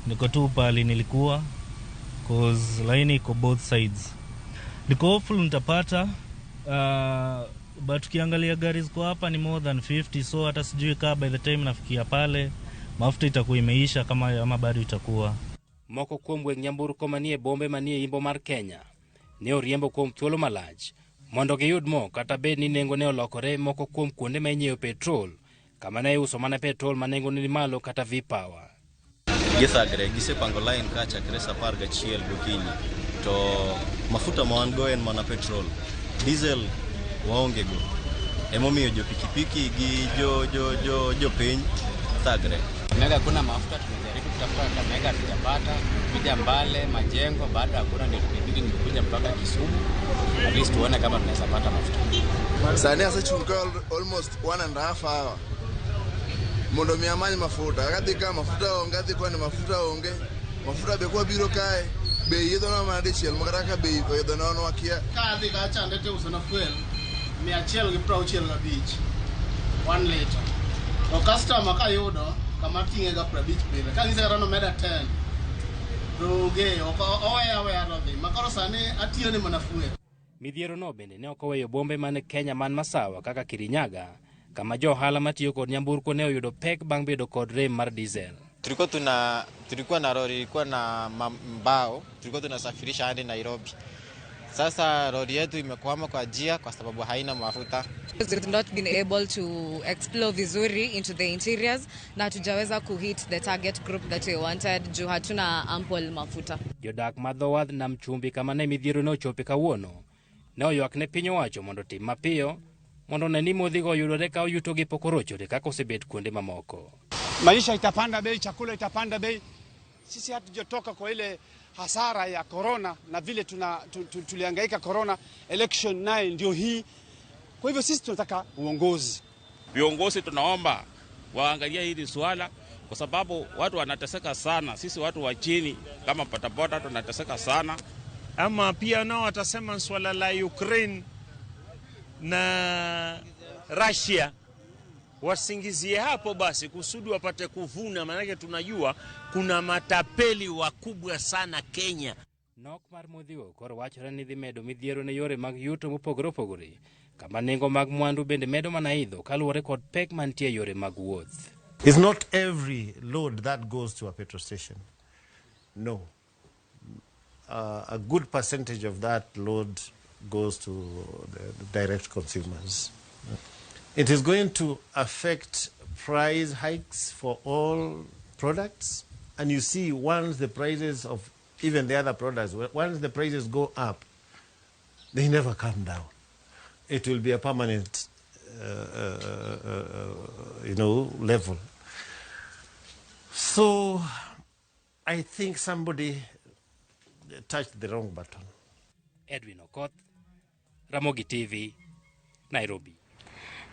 Niko tu pali nilikuwa cause laini iko both sides. Niko hopeful nitapata, but ukiangalia gari ziko hapa ni more than 50, so hata sijui kaa by the time nafikia pale mafuta itakuwa imeisha kama ama bado itakuwa. Moko kuom weg nyamburko manie bombe manie imbo mar Kenya ne oriembo kuom thuolo malach mondo giyud mo, kata bed ni nengo ne olokore. Moko kuom kuonde ma inyiewo petrol, kama ne iuso mana petrol ma nengone ni malo kata V-Power. Githagre, gisepango line ka chakre sa 11 gokinyi, to mafuta ma wan go en mana petrol, diesel waonge go. Emomiyo jo pikipiki gi jo jo jo jopiny thagre. Kakamega hakuna mafuta, tumejaribu kutafuta Kakamega hatujapata, kuja Mbale, Majengo bado hakuna, ndio tumebidi nimekuja mpaka Kisumu, at least tuone kama tunaweza pata mafuta. Sani asechung' ka almost 1.5 hour mondo mi amany mafuta. Kadhi ka mafuta onge, adhi koni mafuta onge. Mafuta be kwabiro kae, bei idhonwa mana dichiel, ma kata ka bei oidhonwa wakia. Ka adhi kacha to iuso na fuel 165 1 litre, to customer kayudo kama ting'e ga 50 pile, kanyise kata nomeda 10 to onge, ok oweya aweya todhi ma koro sani atiyo ne mana fuel. Midhiero no bende ne ok oweyo bombe man Kenya man masawa kaka Kirinyaga, kama jo ohala matiyo kod nyamburko ne oyudo pek bang' bedo kod rem mar diesel. Tulikuwa na lori ilikuwa na mbao, tulikuwa tunasafirisha hadi Nairobi. Sasa lori yetu imekwama kwa njia kwa sababu haina mafuta. We've not been able to explore vizuri into the interiors na hatujaweza kuhit the target group that we wanted juu hatuna ample mafuta. Jodak ma dho wadh nam chumbi, kama ne midhiero ne ochope kawuono, ne oywak ne piny owacho mondo otim mapiyo mondo one ni modhigo oyudore ka yutogi pok orochore kaka osebet kuonde mamoko. Maisha itapanda bei, chakula itapanda bei. Sisi hatujatoka kwa ile hasara ya corona na vile tulihangaika corona, election naye ndio hii. Kwa hivyo sisi tunataka uongozi. Viongozi tunaomba waangalie hili swala kwa sababu watu wanateseka sana. Sisi watu wa chini kama bodaboda tunateseka sana. Ama pia nao watasema swala la Ukraine na Russia wasingizie hapo basi kusudi wapate kuvuna, maanake tunajua kuna matapeli wakubwa sana Kenya. Nok mar modhigo koro wachore ni dhi medo midhiero ne yore mag yuto mopogore opogore, kama nengo mag mwandu bende medo mana idho kaluwore kod pek mantie e yore mag wuoth. It's not every load that goes to a petrol station. No. A good percentage of that load goes to the direct consumers. It is going to affect price hikes for all products. And you see, once the prices of even the other products, once the prices go up, they never come down. It will be a permanent level. So I think somebody touched the wrong button. Edwin Okoth, Ramogi TV, Nairobi.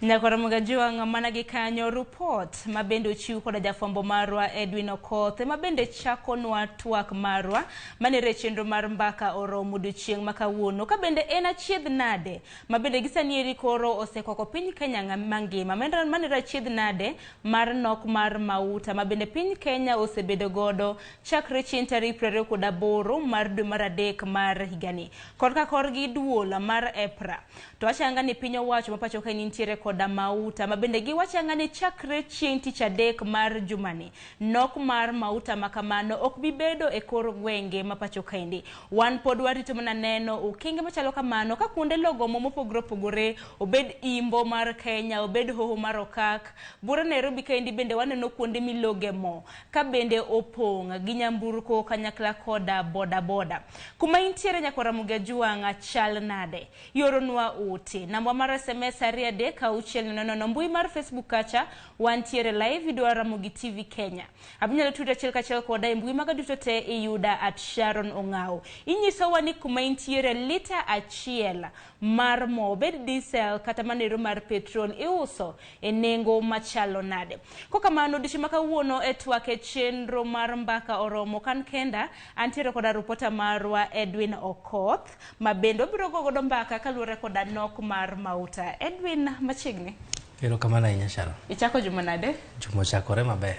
Nyakora Juang' mana gi kanyo rupot ma bende ochiw koda jafwambo marwa Edwin Okoth, ma bende chakonwa twak marwa manere chenro mar Mbaka Oromo odiochieng' ma kawuono, ka bende en achiedh nade ma bende gisani eri koro osekwako piny Kenya mangima manere achiedh nade mar nok mar mauta ma bende piny Kenya osebedo godo chakre chieng' tarik 28 mar dwe mar adek mar higani. Korka korgi duol mar EPRA to wachanga ni piny owacho ma pacho kae nitiere koda mauta ma bende giwachanga ni chakre chieng' tich adek mar jumani nok mar mauta ma kamano ok bi bedo e kor gwenge ma pacho kaendi. Wan pod warito mana neno okenge machalo kamano ka kuonde logo mo mopogore opogore, obed imbo mar Kenya, obed hoho mar Okak bura Nairobi kaendi, bende waneno kuonde miloge mo ka bende opong' gi nyamburko kanyakla koda boda boda. Kuma intiere, nyakwara Muga chal nade? Ioronwa ote namba mar SMS 23600. Mbui mar Facebook kacha wantiere live idwa Ramogi TV Kenya. Abinyalo tudo achiel kachiel koda e mbui maga duto te, iyuda @SharonOng'aw. Inyisowa ni kuma intiere lita 1 mar mo, obed diesel kata manero mar petrol, iuso e nengo machalo nade? Kokamano odiochieng' ma kawuono e twak e chenro mar Mbaka Oromo kan kenda antiere koda ripota marwa Edwin Okoth, ma bende wabiro go godo mbaka kaluwore koda nok mar mauta. Edwin, machiegni. Erokamano ahinya, Sharon. Ichako juma nade? Juma ochakore maber.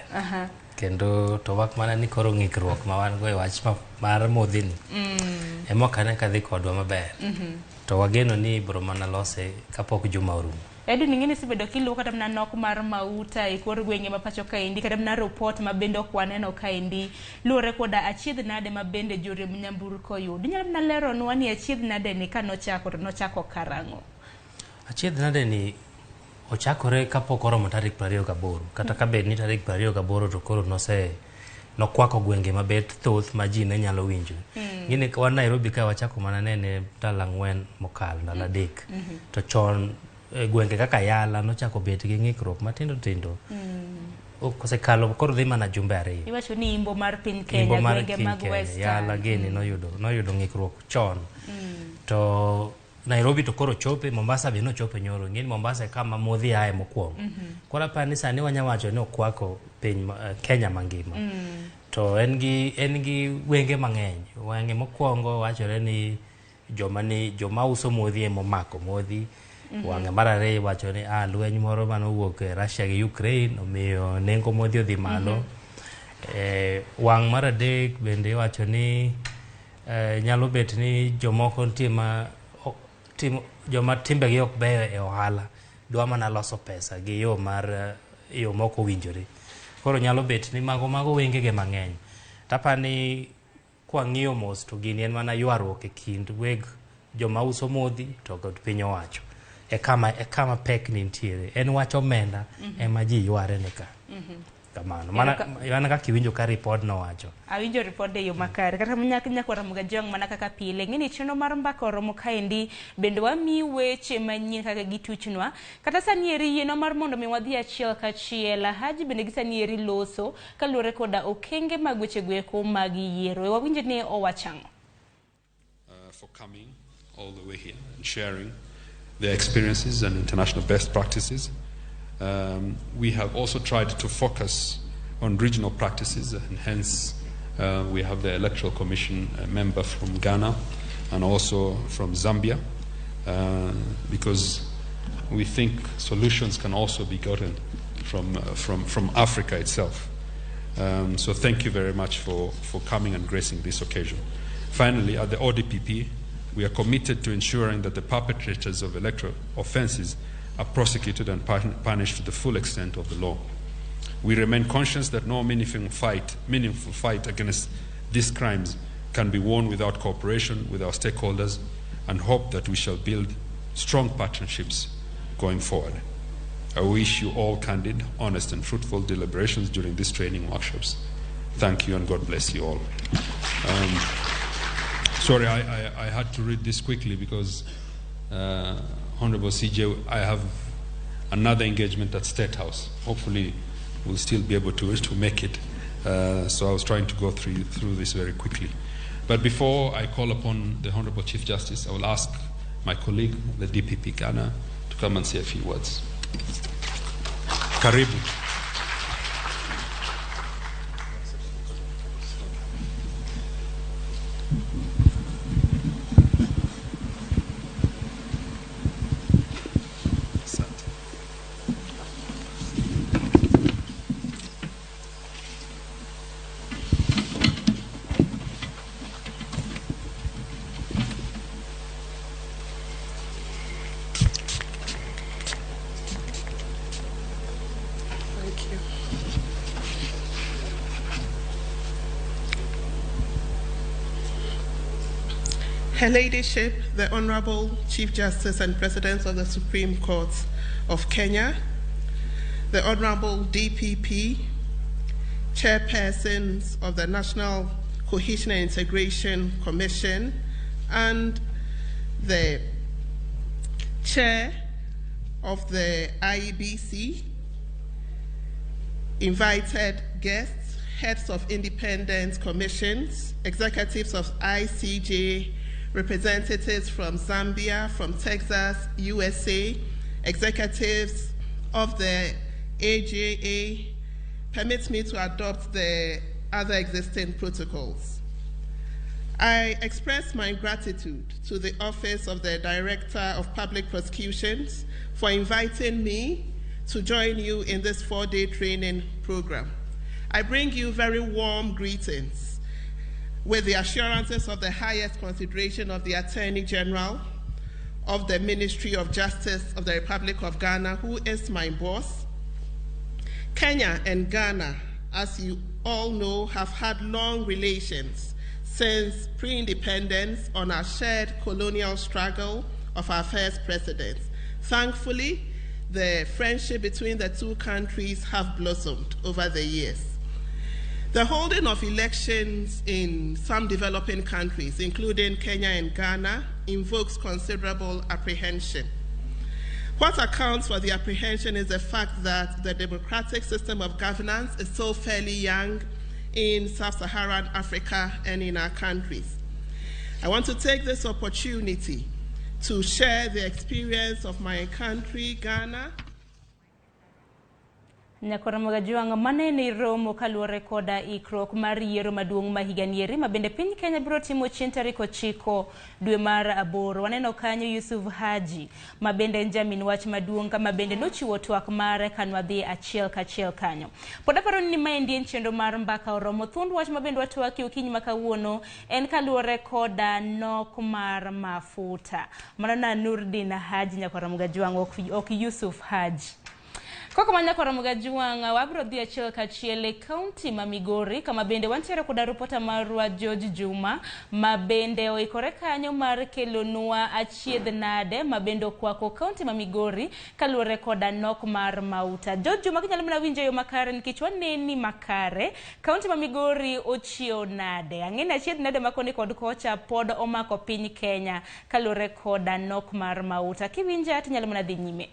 Kendo to wak mana ni koro ng'ikruok ma wan go e wach mar modhini ema ok ane ka dhi kodwa maber. To wageno ni ibiro mana lose kapok juma orumo. Edwin, ing'e ni isebedo kiluwo kata mana nok mar mauta e kor gwenge ma pacho kaendi, kata mana report ma bende ok waneno kaendi luwore koda achiedh nade ma bende joriemb nyamburko yudo. Inyalo mana leronwa ni achiedh nade ni kanochako to nochako karang'o? Achiedh nade ni ochakore kapok oromo tarik 28, kata ka bed ni tarik 28 to koro nose nokwako gwenge mabet thoth ma ji ne nyalo winjo. Ng'ini wan Nairobi ka wachako mana nene ndalo 4 mokalo, ndalo 3. To chon e gwenge kaka Yala nochako bet gi ng'ikruok matindo tindo. Osekalo koro dhi mana jumbe 2. Iwacho ni imbo mar piny Kenya, Imbo mar gwenge piny mag Kenya, Western. Yala gini noyudo ng'ikruok chon. To Nairobi to koro chope, Mombasa be nochope nyoro. Ing'e ni Mombasa e kama modhi aye mokwongo. Koro aparo ni sani wanya wacho ni okwako piny Kenya mangima. To en gi wenge mang'eny. Wenge mokwongo wachore ni joma uso modhi ema omako modhi. Wang'e mar ariyo wacho ni lweny moro manowuok e Russia gi Ukraine omiyo nengo modhi odhi malo. Wang' mar adek bende iwacho ni nyalo bet ni jomoko nitie ma joma timbegi ok beyo e ohala dwa mana loso pesa gi yo mar yo mok owinjore. Koro nyalo bet ni mago wengege mang'eny. Taparo ni kwang'iyo mos to gini en mana ywaruok e kind weg joma uso modhi to kod piny owacho. E kama pek nitiere. En wach omenda ema ji yware ne ka. Kamano. Mana kaka iwinjo ka report nowacho. Awinjo report e yo makare. Kata nyakwara Mugajwang' mana kaka pile. Ng'eni chenro mar mbaka oromo kaendi bende wamiyi weche manyien kaka gituchnwa. Kata sani eri yienwa mar mondo mi wadhi achiel kachiel. Haji bende gi sani eri loso kaluwore koda okenge mag weche goeko mag yiero. Wawinj ni owacho ang'o. For coming all the way here and sharing their experiences and international best practices. We have also tried to focus on regional practices, and hence we have the Electoral Commission member from Ghana and also from Zambia, because we think solutions can also be gotten from Africa itself. So thank you very much for coming and gracing this occasion. Finally, at the ODPP, we are committed to ensuring that the perpetrators of electoral offenses are prosecuted and punished to the full extent of the law. We remain conscious that no meaningful fight against these crimes can be won without cooperation with our stakeholders, and hope that we shall build strong partnerships going forward. I wish you all candid, honest, and fruitful deliberations during these training workshops. Thank you, and God bless you all. Sorry, I had to read this quickly because Honorable CJ, I have another engagement at State House. Hopefully, we'll still be able to make it. So I was trying to go through this very quickly. But before I call upon the Honorable Chief Justice, I will ask my colleague, the DPP Ghana, to come and say a few words. Karibu. Her Ladyship, the Honorable Chief Justice and President of the Supreme Court of Kenya, the Honorable DPP, Chairpersons of the National Cohesion and Integration Commission, and the Chair of the IEBC, invited guests, heads of independent commissions, executives of ICJ, representatives from Zambia, from Texas, USA, executives of the AJA, permit me to adopt the other existing protocols. I express my gratitude to the Office of the Director of Public Prosecutions for inviting me to join you in this 4-day training program. I bring you very warm greetings with the assurances of the highest consideration of the Attorney General of the Ministry of Justice of the Republic of Ghana, who is my boss. Kenya and Ghana, as you all know, have had long relations since pre-independence on our shared colonial struggle of our first presidents. Thankfully, the friendship between the two countries have blossomed over the years. The holding of elections in some developing countries, including Kenya and Ghana, invokes considerable apprehension. What accounts for the apprehension is the fact that the democratic system of governance is still fairly young in sub-Saharan Africa and in our countries. I want to take this opportunity to share the experience of my country, Ghana. Nyakoramoga Juang manene romo kaluwore koda ikruok mar yiero maduong' ma higani eri ma bende piny Kenya biro timo chieng' tarik 9 dwe mar 8. Waneno kanyo Yusuf Haji ma bende en jamin wach maduong' kama bende nochiwo twak mare kanwadhi achiel kachiel kanyo. Pod aparo ni maendi en chenro mar mbaka oromo. Thuond wach ma bende watwakie okinyi ma kawuono en kaluwore koda nok mar mafuta. Mano na Nurdin Haji Nyakoramoga Juang ok Yusuf Haji. Koko manya Nyakoramoga Juang wabro dhi achiel kachiel e kaunti ma Migori kama bende wantiere koda ripota marwa George Juma ma bende oikore kanyo mar kelonwa achiedh nade ma bende okwako kaunti ma Migori kaluwore koda nok mar mauta. George Juma kinyalo mana winjo yo makare nikech waneni makare kaunti ma Migori ochiew nade. Ang'e ni achiedh nade makoni kod kocha pod omako piny Kenya kaluwore koda nok mar mauta. Kiwinja tinyalo mana dhi nyime.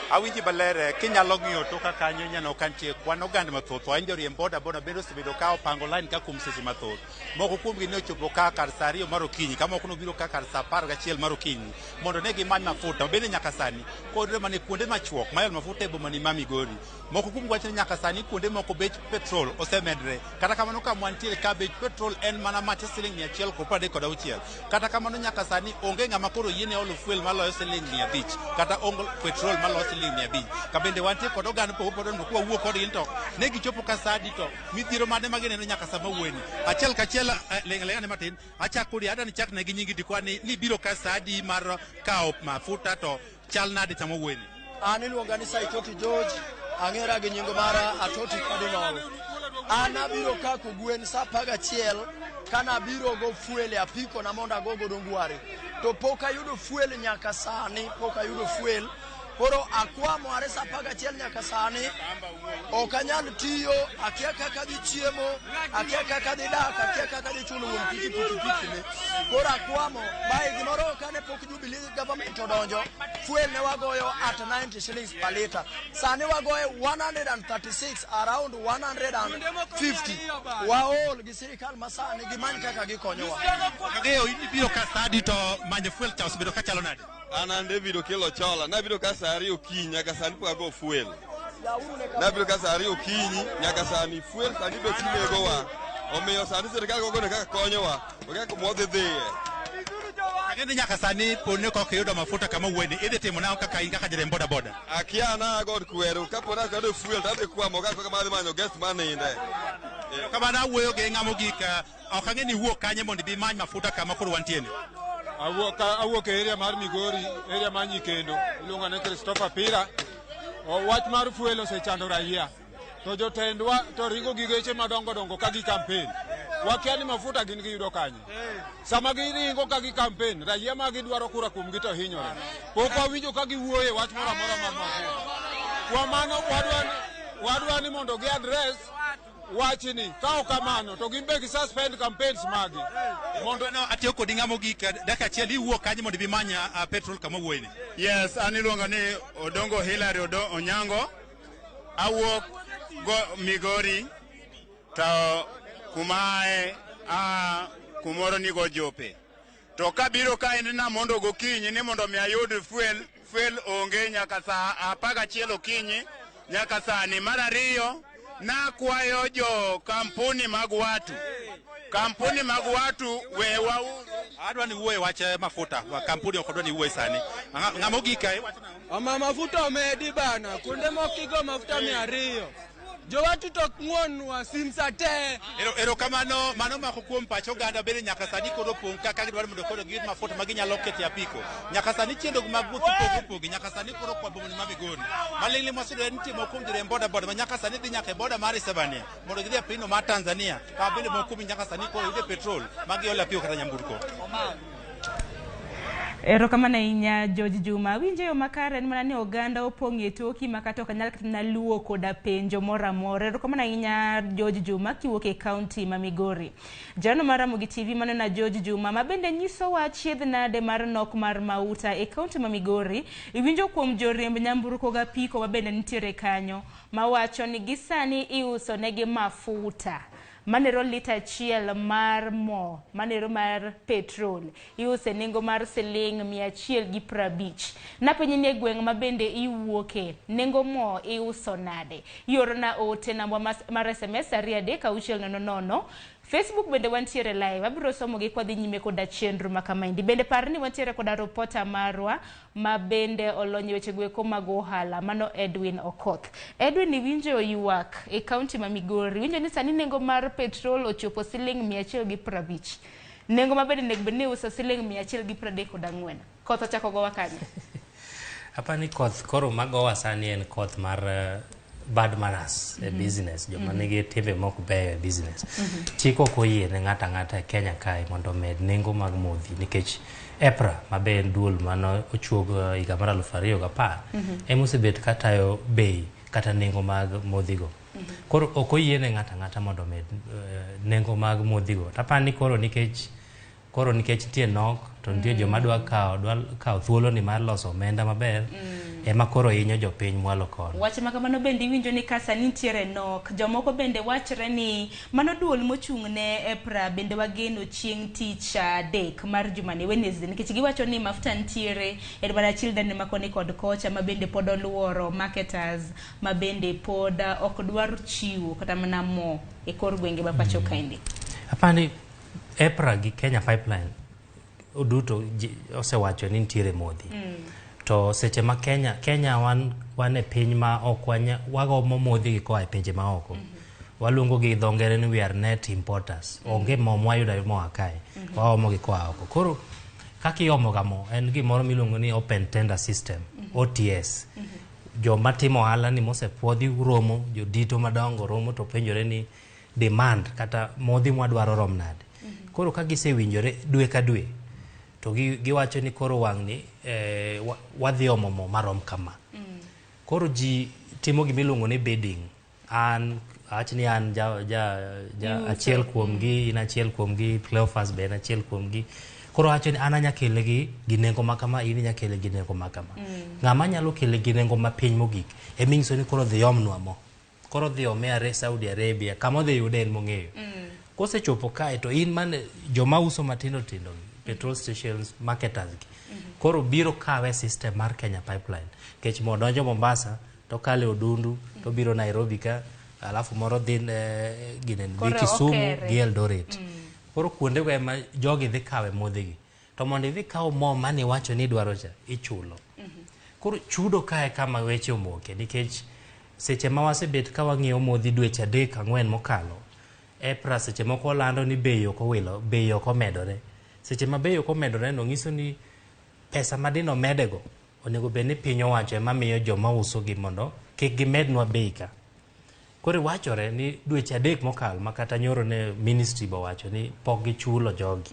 Awinji maler kinyalo ng'iyo toka kanyo nyaneno ka nitie kwan oganda mathoth ahinya joriemb boda boda bende osebedo ka opango line ka kuom seche mathoth. Moko kuomgi ne ochopo ka kar saa 2 mar okinyi ka moko nobiro ka kar saa 11 mar okinyi mondo ne gimany mafuta bende nyaka sani kod mana kuonde machuok mayol mafuta e boma ni ma Migori. Moko kuom wacho ni nyaka sani kuonde moko bech petrol osemedre. Kata kamano ka mwantiere ka bech petrol en mana macha siling 136. Kata kamano nyaka sani onge ng'ama koro yiene olo fuel maloyo siling 500 kata onge petrol maloyo siling 500. Ka bende wantie kod oganda mopogore opogore kwawuok kodgi to ne gichopo ka saa adi to midhiero mane ma gineno nyaka sama wuoyeni. Achiel kachiel leng'aleng'ane matin achak kodi adani chak ne gi nyingi dikwani ni biro ka saa adi mar kawo mafuta to chal nade sama wuoyeni. An iluonga ni Saitoti George, ang'era gi nying mara Atoti Cardinal. An abiro ka kogwen saa 11 kana abiro go fuel e apiko na mondo ago godo Ngware. To pok ayudo fuel nyaka sani, pok ayudo fuel. Koro akwamo are saa 11 nyaka sani, ok anyal tiyo, akia kaka dhi chiemo, akia kaka dhi dak, akia kaka dhi chulo wuon pikipiki ne. Koro akwamo, bae gimoro kane pok Jubilee government odonjo, fuel ne wagoyo at 90 shillings per liter. Sani wagoyo 136, around 150. Waol gi sirikal masani gimany kaka gikonyowa. Ang'eyo in ibiro ka saa adi to manyo fuel cha osebedo ka chalo nade? An an David Okello Chola, nabiro ka saa 2 okinyi nyaka sani pok ago fuel. Nabiro ka saa 2 okinyi nyaka sani fuel sani bech negowa. Omiyo sani sirikal gogone kaka konyowa, ok kaka kuma wadhi dhiye. Ang'e ni nyaka sani pod ne ok iyudo mafuta kama wuoyeni, idhi timo nang'o kaka in kaka jariemb boda boda? Akia na god kweru, kapo na ok ayudo fuel to adhi kwamo ka kama adhi manyo guest maninde. Kamano awuoyo gi ng'amo gik, ok ang'e ni iwuok kanye mondo ibi imany mafuta kama koro wantie ni. Awuok e area mar Migori, area mar Nyikendo, iluongo ni Christopher Pira. Wach mar fuel osechando raia. To jotendwa to ringo gi geche madongo dongo ka gi campaign. Wakia ni mafuta gin giyudo kanye. Sama giringo ka gi campaign, raia ma gidwaro kura kuomgi to hinyore. Pok wawinjo ka giwuoye wach moro amora mar mafuta. Kuom mano wadwa ni mondo gi address wachni. Ka ok kamano to gin be gi suspend campaigns magi. Mondo no atiyo kodi ng'amo gik dakika achiel iwuok kanye mondo ibi imany petrol kama wuoyeni. Yes, an iluonga ni Odongo Hilary Onyango. Awuok go Migori to kuma ae a kumoro ni go Jope. To kabiro ka en na mondo gokinyi ni mondo mi ayud fuel, fuel onge nyaka saa 11 okinyi nyaka sani. Mar ariyo Nakwayo jo kampuni mag watu, kampuni mag watu wewa. Adwa ni wuoye wach mafuta wa kampuni, ok adwa ni wuoye sani. Ng'ama ogik kae wacho nang'o? Ama mafuta omedi bana, kuonde moko igo mafuta 200. Jowatu to ok ng'wonnwa simsa te. Erokamano, mano mako kuom pach oganda bende nyaka sani koro opong' kaka gidwaro mondo koro giyud mafuta ma ginyalo keto e apiko. Nyaka sani chenro mag wuoth opog opogi, nyaka sani koro kwa bomani ma Migori. Maling'ling' mwaseyudo nitie moko kuom joriemb boda boda ma nyaka sani dhi nyaka e boda mar Isebania mondo gidhi e pinyno mar Tanzania, ka bende moko kuomgi nyaka sani koro yudo petrol ma giolo e apiko kata nyamburko. Erokamano ahinya George Juma. Awinjo yo makare en mana ni oganda opong' e toki ma kata ok anyal kata mana luwo koda penjo moro amora. Erokamano ahinya George Juma kiwuok e kaunti ma Migori. Jano mar Ramogi TV mano na George Juma ma bende nyisowa achiedh nade mar nok mar mauta e kaunti ma Migori. Iwinjo kuom joriemb nyamburko gi apiko ma bende nitiere kanyo mawacho ni gisani iuso negi mafuta manero lita achiel mar mo manero mar petrol iuso e nengo mar siling 150. Napenji ni e gweng' ma bende iwuoke, nengo mo iuso nade? Iorona ote namba mar SMS 23600. Facebook bende wantiere live, abiro somogi kwadhi nyime koda chenro ma kamaendi. Bende par ni wantiere koda ripota marwa ma bende olony e weche goeko mag ohala, mano Edwin Okoth. Edwin, iwinjo ywak e kaunti ma Migori, iwinjo ni sani nengo mar petrol ochopo siling 150. Nengo ma bende onego bed ni iuso siling 134. Koth ochako gowa kanye? Apani koth koro magowa sani en koth mar bad manners e business, joma nigi timbe mok beyo e business. Chik ok oyie ne ng'ato ang'ata e Kenya kae mondo omed nengo mag modhi nikech EPRA ma be en duol mane ochuog higa mar 2010 ema osebet katayo bei kata nengo mag modhigo. Koro ok oyie ne ng'ato ang'ata mondo omed nengo mag modhigo. Tapani koro nikech nitie nok to nitie joma dwa kawo thuolo ni mar loso omenda maber ema koro hinyo jopiny mwalo kono. Wach ma kamano bende iwinjo ni ka sani nitiere nok, jomoko bende wachre ni mano duol mochung' ne EPRA bende wageno chieng' tich adek mar jumani Wednesday, nikech giwacho ni mafuta nitiere en mana achiel ma koni kod kocha ma bende pod oluoro marketers ma bende pod ok dwar chiwo kata mana mo e kor gwenge ma pacho kaendi. Apani EPRA gi Kenya Pipeline duto osewacho ni nitiere modhi. To seche ma Kenya wan e piny ma ok wagomo modhi gi koa e pinje ma oko. Waluongo gi dho ngere ni we are net importers. Onge mo mwayudo moa kae. Waomo gi koa oko. Koro kaka iomo ga mo en gimoro miluongo ni open tender system, OTS. Joma timo ohala ni mosepuodhi romo, jodito madongo romo to penjore ni demand kata modhi mwadwaro rom nade. Koro ka gisewinjore dwe ka dwe to giwacho ni koro wang'ni wadhi omo mo marom kama. Koro ji timo gimiluongo ni bidding. An awach ni an ja achiel kuomgi, in achiel kuomgi, Cleophas be en achiel kuomgi. Koro awacho ni an anya kele gi nengo ma kama, in inya kele gi nengo ma kama. Ng'ama nyalo kele gi nengo mapiny mogik eminyiso ni koro dhi omnwa mo. Koro dhi ome Saudi Arabia, kama odhi yude en mong'eyo. Kosechopo kae to in man joma uso matindo tindo, petrol stations, marketers gi. Koro biro kawe system mar Kenya Pipeline. Nikech mo donjo Mombasa, to kale Odundu, to biro Nairobi ka, alafu moro dhi dhi Kisumu gi Eldoret. Koro kuondego ema jogi dhi kawe modhigi. To mondo idhi kaw mo mane iwacho ni idwaro cha, ichulo. Koro chudo kae kama weche omoke nikech seche ma wasebet ka wang'iewo modhi dweche 3 4 mokalo, EPRA seche moko olando ni bei ok owilo, bei ok omedore. Seche ma bei ok omedore no nyiso ni pesa ma dino medego onego bed ni piny owacho ema miyo joma uso gi mondo kik gimednwa bei ka. Koro wachore ni dweche 3 mokalo ma kata nyoro ne ministry bo wacho ni pok gichulo jogi.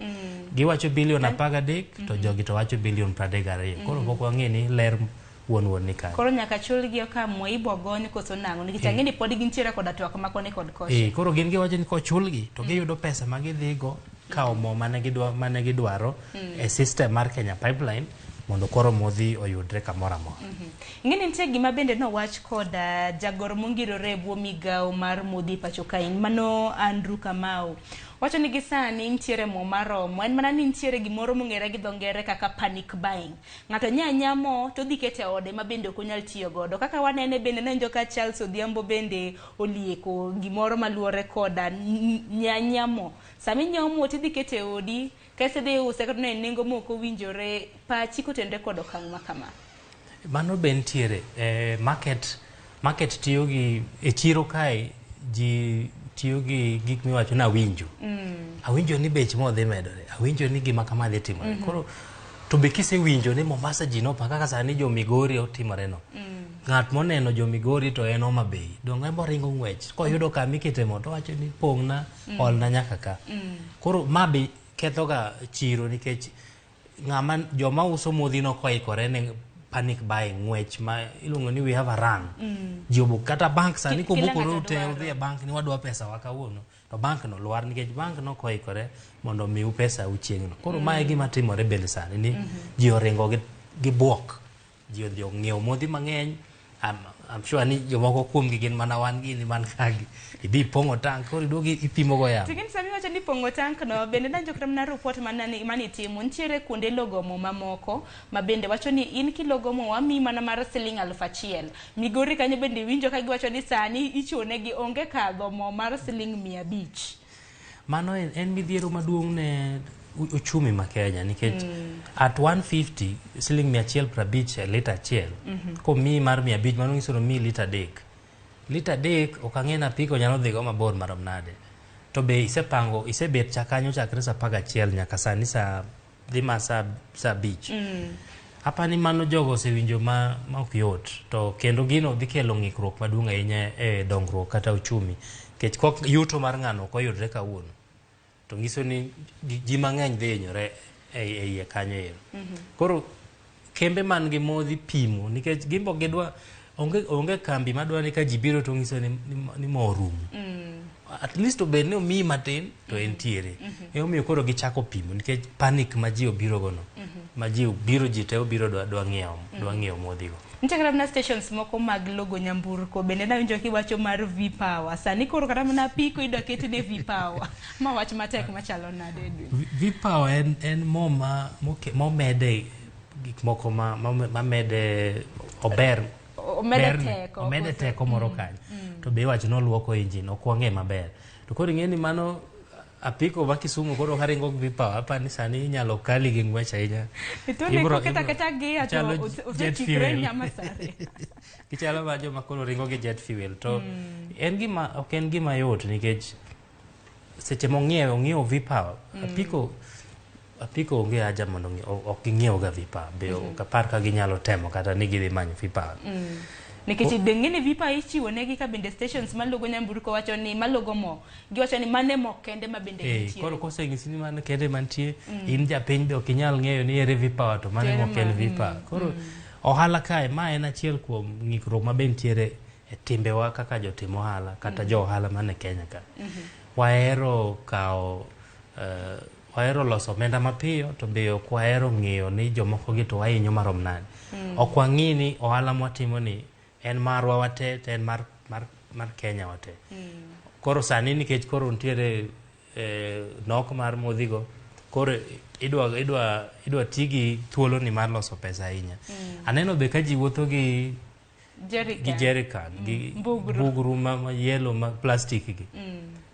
Giwacho bilion 13 to jogi to wacho bilion 32. Koro pok wang'e ni ler wuon ni kare. Koro nyaka chulgi ka mo ibo gony koso nang'o nikech ang'e ni pod gintiere koda twak ma koni kod kocha. Koro gin giwacho ni kochulgi to giyudo pesa ma gidhigo kawo mo mane gidwaro e system mar Kenya Pipeline mondo koro modhi oyudre kamoro amora. Ing'e ni nitie gima bende nowach kod jagoro mongirore e bwo migawo mar modhi pacho kae, mano Andrew Kamau. Wacho ni gi sani nitiere mo maromo, en mana ni nitiere gimoro mong'ere gi dho ngere kaka panic buying. Ng'ato nya nya mo to odhi keto e ode ma bende ok onyal tiyo godo. Kaka wanene bende nawinjo ka Charles Odhiambo bende olieko gimoro maluwore koda nya nya mo. Sama inyiewo mo tidhi keto e odi, kasto idhi use kata e nengo mok owinjore, pachi kotenore kod okang' ma kama. Mano be nitiere. Market, market tiyo gi, e chiro kae ji tiyo gi gik miwacho ni awinjo. Awinjo ni bech mo dhi medore. Awinjo ni gima kama dhi timore. Koro to be kisewinjo ni Mombasa ji nopa kaka sani jo Migori otimore no. Ng'at moneno jo Migori to en Homa Bay. Donge en boringo ng'wech. Koyudo kama ikete mo to owacho ni pong'na, olna nyaka ka. Koro ma be kethoga chiro nikech ng'ama joma uso modhi no koikore ne panic buying ng'wech ma iluongo ni we have a run. Ji obuk kata bank sani Kila kobukore ng'ato ute dwaro. udhi e bank ni wadwa pesa wa kawuono to bank no lwar nikech bank no koikore mondo omiu pesa u chieng'no. Koro mae e gima timore bende sani ni ji oringo gi buok. Ji odhi ong'iewo modhi mang'eny. I'm sure ni jomoko kuomgi gin mana wan gini man kagi. Idhi ipong'o tank koro iduogi ipimo go yamo. To gin sama iwacho ni pong'o tank no, bende nawinjo kata mana report manitimo, nitiere kuonde logo mo mamoko ma bende wacho ni in kilogo mo wamiyi mana mar siling 1000. Migori kanyo bende iwinjo ka giwacho ni sani ichuonegi onge kadho mo mar siling 500. Mano en midhiero maduong' ne uchumi ma Kenya nikech at 150 siling 150 e lita achiel komiyi mar 500 mano nyiso ni omiyi lita 3. Lita 3 ok ang'e ni apiko nyalo dhigo mabor marom nade. To be isepango isebet cha kanyo chakre saa 11 nyaka sani saa dhi ma saa 5. Apani mano jogo osewinjo ma ok yot to kendo gino dhi kelo ng'ikruok maduong' ahinya e dongruok kata uchumi nikech kok yuto mar ng'ano ok oyudre kawuono to nyiso ni ji mang'eny dhi hinyore e iye kanyo ero. Koro kembe man gi modhi pimo nikech gimbo gidwa onge kambi madwa ni ka ji biro to nyiso ni mo orumo. At least obed ni omiyi matin to entiere. Emomiyo koro gichako pimo nikech panic ma ji obiro go no. Ma ji obiro ji te obiro dwa ng'iewo dwa ng'iewo modhi go. Nitie kata mana stations moko mag logo nyamburko bende nawinjo kiwacho mar V-Power. Sani koro kata mana apiko idwa ketne V-Power. Ma wach matek machalo nade Edwin? V-Power en mo ma momede gik moko ma mede ober. Omede teko. Omede teko moro kanyo. To be iwacho ni oluoko engine ok wang'e maber. To koro ing'e ni mano apiko ma Kisumu koro karingo gi V-Power apani sani inyalo kali gi ng'wech ahinya. Itone koketa keta gia to osechikre nyamasare. Gichalo ma joma koro ringo gi jet fuel to en gima ok en gima yot nikech seche mong'iewo ong'iewo V-Power apiko onge haja mondo ok ging'iew ga V-Power be ok apar ka ginyalo temo kata ni gidhi manyo V-Power. Nikech be ng'eni V-Power ichiwo negi ka bende stations malogo nyamburko wacho ni malogo mo giwacho ni mane mo kende ma bende nitie. Koro koseng'isi ni mano kende mantie in japiny be ok inyal ng'eyo ni ere V-Power to mane mo ken V-Power. Koro ohala kae ma en achiel kuom ng'ikruok ma be nitiere e timbewa kaka jotim ohala kata jo ohala man e Kenya ka. Wahero kawo wahero loso omenda mapiyo to be ok wahero ng'iyo ni jomoko gi to wahinyo marom nade. Ok wang'i ni ohala mwatimo ni en marwa wate to en mar Kenya wate. Koro sani nikech koro nitiere nok mar modhigo koro idwa ti gi thuolo ni mar loso pesa ahinya. Aneno be ka ji wuotho gi jerrycan gi mbugru ma yellow ma plastic gi.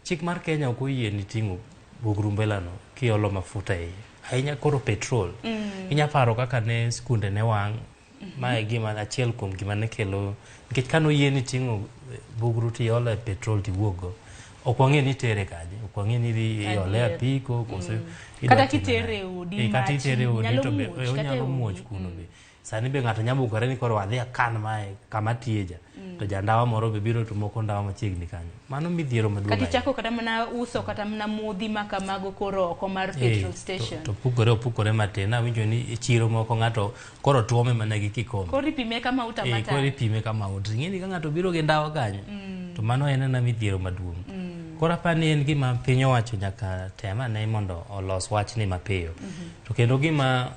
Chik mar Kenya ok oyie ni ting'o bugru mbelano kiolo mafuta e iye. Ahinya koro petrol. Inya paro kaka ne skunde ne wang' ma e gima achiel kuom gima ne kelo nikech kane oyie ni ting'o bugru tiolo e petrol tiwuok go. Ok wang'e ni itere kanye, ok wang'e ni idhi iole apiko koso kata kitere e odi kata itere e odi to be onyalo muoch kuno be. Sani be ng'ato nyalo bukore ni koro wadhi akan mae kama tiye ja. To jandawa moro be biro to moko ndawa machiegni kanyo. Mano midhiero maduong' Kata ichako kata mana uso kata mana modhi ma kamago koro oko mar petrol station. To pukore matin. Awinjo ni e chiro moko ng'ato koro tuome mana gi kikombe. Koro ipime ka mauta matar. Koro ipime ka mauta. Ing'e ni ka ng'ato biro gi ndawa kanyo to mano en ena midhiero maduong'. Koro apani en gima piny owacho nyaka tem ane mondo olos wachni mapiyo. To kendo gima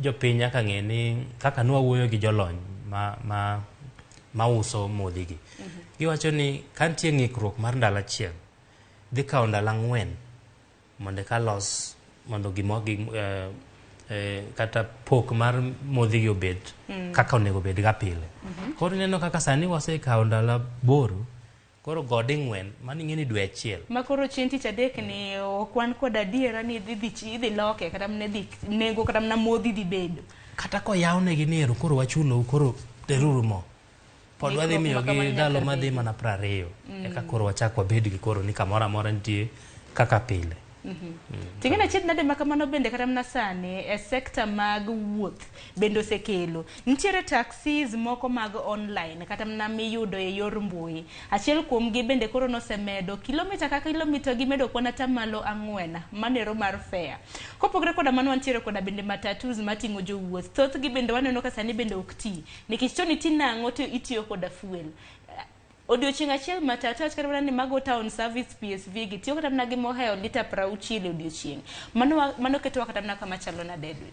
jopiny nyaka ng'e ni kaka nwawuoyo gi jolony ma uso modhi gi, giwacho ni ka nitie ng'ikruok mar ndalo achiel, dhi kawo ndalo 4 mondo eka los mondo gimo kata pok mar modhi gi obed kaka onego bed ga pile. Koro ineno kaka sani wasekawo ndalo 8, koro go ding'wen, mano ing'e ni dwe achiel. Ma koro chieng' tich adek ni ok wan kod adiera ni idhi loke kata mana dhi nengo kata mana modhi dhi bedo. Kata koyawnegi ni ero koro wachulou, koro teruru mo, pod wadhi Ng'ikruok ma miyogi kamano ndalo nyaka madhi bedi. mana 20 eka koro wachak wabed gi koro ni kamoro amora nitie kaka pile. Ting'e achiedh nade ma kamano bende kata mana sani e sekta mag wuoth bende osekelo. Nitiere taxis moko mag online kata mana miyudo e yor mbui. Achiel kuom gi bende koro nosemedo kilomita ka kilomita gimedo kwan 4% manero mar fare. Kopogore koda mano, wantiere koda bende matatus mating'o jowuoth. Thothgi bende waneno ka sani bende ok ti. Nikech to ni nang'o to itiyo koda fuel. Odiochieng' achiel matatu awach kata mana ni mago town service PSV gi tiyo kata mana gi mohewo lita 60 e odiochieng'. Mano ketowa kata mana kama chalo nade, Edwin?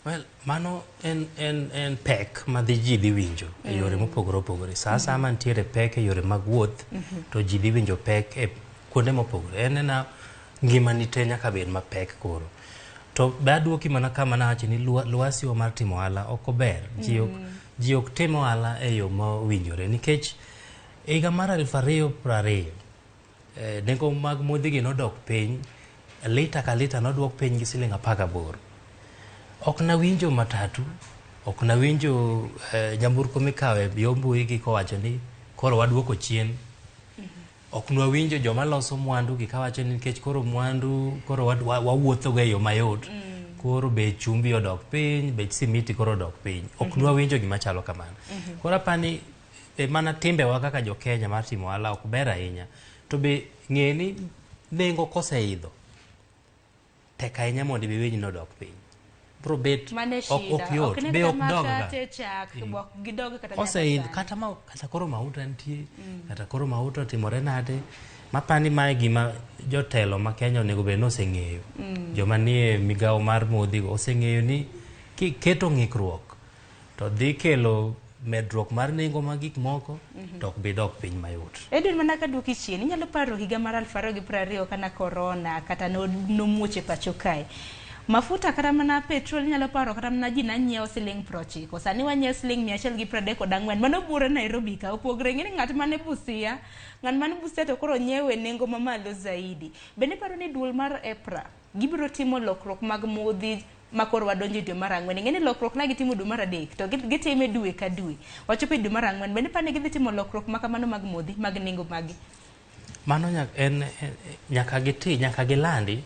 Well, mano en pek ma dhi ji dhi winjo e yore mopogore opogore. Sa asaya mantiere pek e yore mag wuoth, to ji dhi winjo pek e kuonde mopogore. En ena ngimani te nyaka bed mapek koro. To be aduoki mana kama nawacho ni lwasi wa mar timo ohala ok ober. Ji ok tim ohala e yo mowinjore nikech e higa mar 2020 nengo mag modhi gi nodok piny, lita ka lita noduok piny gi siling 18. Ok nawinjo matatu, ok nawinjo nyamburko mikawo e yo mbui gi kowacho ni koro waduoko chien. Ok nwawinjo joma loso mwandu gi kawacho ni nikech koro mwandu koro wawuotho go e yo mayot, koro bech chumbi odok piny, bech simiti koro odok piny. Ok nwawinjo gima chalo kamano. Koro apani mana timbewa kaka jo Kenya mar timo ohala ok ber ahinya. To be ng'e ni nengo koseidho, tek ahinya mondo ibi winj ni odok piny. Biro bet Mano e ok shida. yot, Ok ne be kata ok dog ga. makate, chak, ok gidog kata nyaka Oseidho sani. kata koro mauta nitie, kata koro mauta otimore nade. Mapani mae gima jotelo ma Kenya onego bed ni oseng'eyo. Joma nie migawo mar modhi go oseng'eyo ni kiketo ng'ikruok to dhi kelo medruok mar nengo mag gik moko, to ok bi dok piny mayot. Edwin, mana kaduoki chien, inyalo paro higa mar 2020 kana corona kata nomuoch e pacho kae. Mafuta kata mana petrol inyalo paro kata mana ji nanyiewo siling 90. Sani wanyiewo siling 134. Mano buore Nairobi ka opogre. Ing'e ni ng'at mane Busia, ng'at man Busia to koro nyiewe nengo mamalo zaidi. Bende iparo ni duol mar EPRA gibiro timo lokruok mag modhi ma koro wadonjo e dwe mar ang'wen? Ing'e ni lokruok na gitimo dwe mar adek to gitime dwe ka dwe. Wachopo e dwe mar ang'wen. Bende iparo ni gidhi timo lokruok ma kamano mag modhi mag nengo magi? Mano en nyaka giti, nyaka gilandi,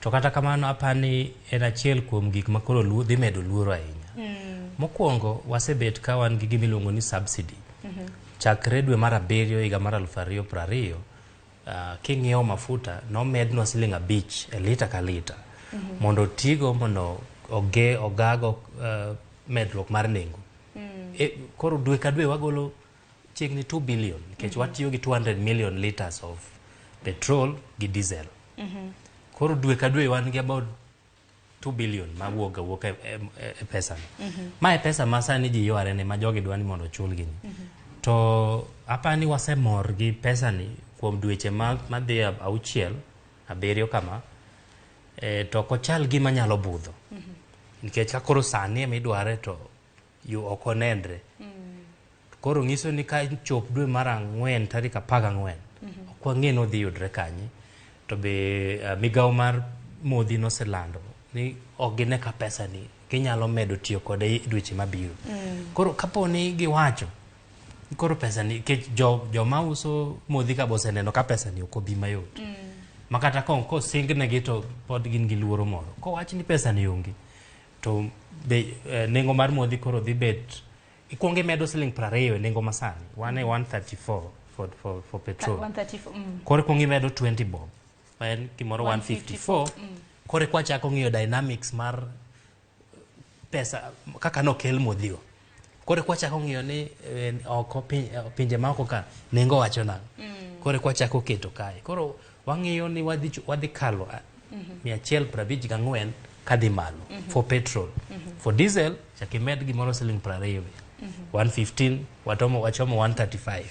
to kata kamano apani en achiel kuom gik ma koro dhi medo luoro ahinya. Mokwongo wasebet ka wan gi gima iluongo ni subsidy. Chakre dwe mar abiriyo higa mar 2020, king'iewo mafuta nomednwa siling 5 e lita ka lita mondo otigo mondo ogago medruok mar nengo. Koro dwe ka dwe wagolo chiegni 2 billion nikech watiyo gi 200 million liters of petrol gi diesel. Koro dwe ka dwe wan gi about 2 billion mawuok awuoka e pesa no. Ma e pesa ma sani ji yware ne ma jogi dwa ni mondo ochulgi ni. To apani wasemor gi pesa ni kuom dweche madhi 6, 7 kama, to ok ochal gima nyalo budho. Nikech ka koro sani ema idware to yo ok onenre. Koro nyiso ni ka chop dwe mar ang'wen tarik 14, ok wang'e ni odhi yudre kanye. To be migawo mar modhi noselando ni ok gine ka pesa ni ginyalo medo tiyo kode e dweche mabiro. Koro kapo ni giwacho ni koro pesa ni nikech joma uso modhi ka boseneno ka pesa ni ok obi mayot. Ma kata kosingnegi to pod gin gi luoro moro. Kowach ni pesa ni onge to be nengo mar modhi koro dhi bet ikuongo imedo siling 20 e nengo masani. Wan e 134 for petrol. 134. Koro ikuongo imedo 20 bob. Ma en gimoro 154. Koro eka wachako ng'iyo dynamics mar pesa kaka nokel modhigo. Koro eka wachako ng'iyo ni oko pinje maoko ka nengo wacho nang'o. Koro eka wachako keto kae. Koro wang'iyo ni wadhi kalo 154 kadhi malo for petrol. For diesel chak imed gimoro siling 20 be. 115 watomo wachomo 135.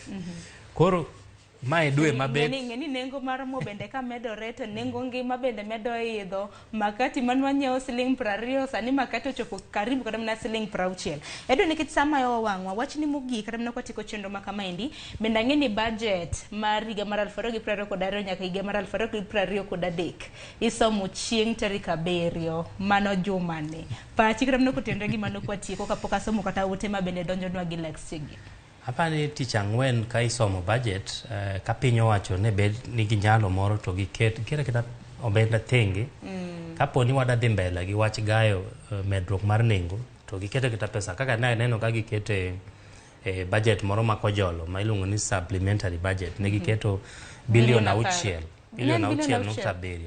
Koro mae dwe maber. Ng'e ni nengo mar mo bende ka medore to nengo ngima bende medo idho. Makati man wanyiewo siling 20 sani makati ochopo karibu kata mana siling 60. Edwin nikech sama yo wang'wa wachni mogik kata mana kwatieko chenro ma kamaendi bende ang'e ni budget mar higa mar 2022 nyaka higa mar 2023 isomo chieng' tarik 7 mano jumani. Pachi kata mana kotenore gi mano kwatieko kapok asomo kata ote ma bende donjonwa gi Lexigi. Apani tich ang'wen ka isomo budget ka piny owacho ne bed nigi nyalo moro to giket aketa omenda tenge. Kapo ni wada dhi mbele gi wach gayo medruok mar nengo to giketo aketa pesa kaka ne aneno ka gikete budget moro ma kojolo ma iluongo ni supplementary budget ne giketo bilion 6 bilion 6.7.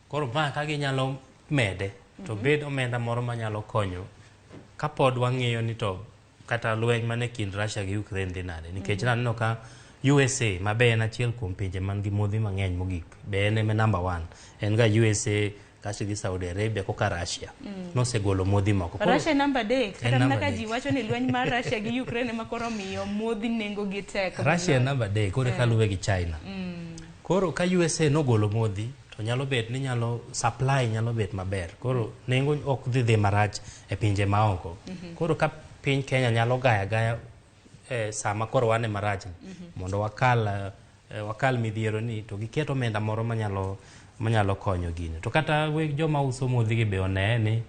Koro ma ka ginyalo mede to bed omenda moro manyalo konyo kapod wang'iyo ni to kata lweny mane kind Russia gi Ukraine dhi nade nikech naneno ka USA ma be en achiel kuom pinje man gi modhi mang'eny mogik be en ema number 1 en ga USA kasto gi Saudi Arabia koka Russia nosegolo modhi moko. Russia namba 3 kata mana ka ji wacho ni lweny mar Russia gi Ukraine ema koro miyo modhi nengo gi tek. Russia namba 3 koro kaluwe gi China. Koro ka USA nogolo modhi to nyalo bet ni nyalo supply nyalo bet maber koro nengo ok dhi marach e pinje maoko. Koro ka piny Kenya nyalo gaya gaya sama koro wane marach mondo wakal midhiero ni to giketo omenda moro manyalo konyo gini. To kata weg joma uso modhi gi be one ni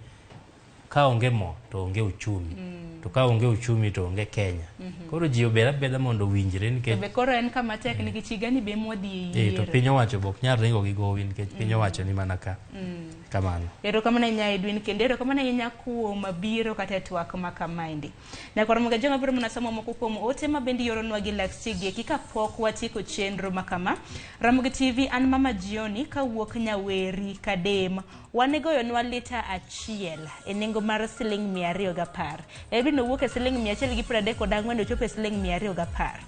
ka onge mo to onge uchumi. To ka onge uchumi to onge Kenya. Koro ji obed abeda mondo owinjre nikech be koro en kama tek nikech higani be mwadhi e yiero. To piny owacho be ok nyal ringo gi gowi nikech piny owacho ni mana ka. Kamano. Erokamano ahinya Edwin kendo erokamano ahinya kuom biro kata e twak ma kamaendi. Nyakwar Ramogi Ajwang' abiro mana somo moko kuom ote ma bende ioronwa gi Lexigi eki kapok watieko chenro ma kama. Ramogi TV an Mama Jioni kawuok Nyaweri Kadem. Wanegoyonwa lita 1 e nengo mar siling 210. Edwin owuok e siling 134 ochopo e siling 210.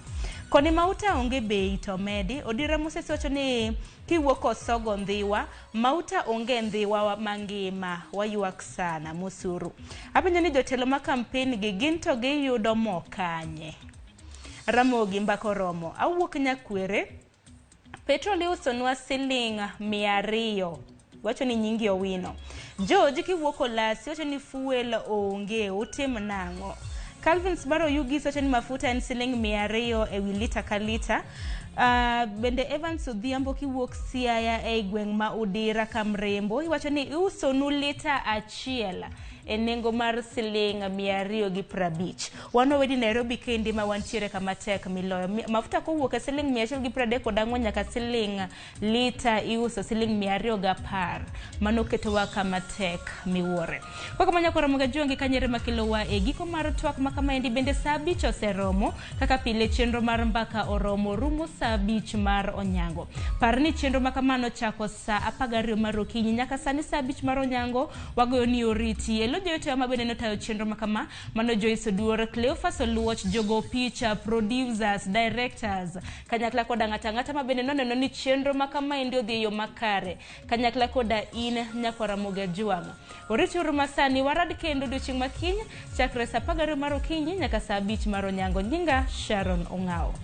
Koni mauta onge bei to medi. Odira Moses wacho ni kiwuok Osogo Ndhiwa, mauta onge Ndhiwa mangima, waywak sana mosuru. Apenjo ni jotelo ma kampen gi gin to giyudo mo kanye? Ramogi mbaka oromo. Awuok Nyakwere, petrol iusonwa siling 200. Wacho ni nyingi Owino. George kiwuok Olasi wacho ni fuel onge, utim nang'o? Calvin Sbaro Yugis wacho ni mafuta en siling 200 ewi lita ka lita. Bende Evans Odhiambo kiwuok Siaya ei gweng' ma Udira Kamrembo iwacho ni iusonu lita 1 e nengo mar siling 250. Wan owedi Nairobi kendi ma wantiere kama tek miloyo. Mafuta kowuok e siling 134 nyaka siling lita iuso siling 210. Mano ketowa kama tek miwuore. Kwa kama nyakwar Ramogi Ajwang' kanyere makelowa e giko mar twak ma kamaendi bende saa 5 oseromo kaka pile chenro mar mbaka oromo rumo saa 5 mar onyango. Par ni chenro ma kamano chako saa 12 mar okinyi nyaka sani saa 5 mar onyango wagoyo ni oriti. Elo joyotewa ma bende notayo chenro ma kama mano Joyce Oduor, Cleophas Oluoch, jogo picha, producers, directors kanyakla koda ng'ata ng'ata ma bende noneno ni chenro ma kamaendi odhi e yo makare kanyakla koda in nyakwar Ramogi Ajwang'. Oriti uru masani warad kendo odiochieng' makiny chakre saa 12 mar okinyi nyaka saa 5 mar onyango. Nyinga Sharon Ong'awo.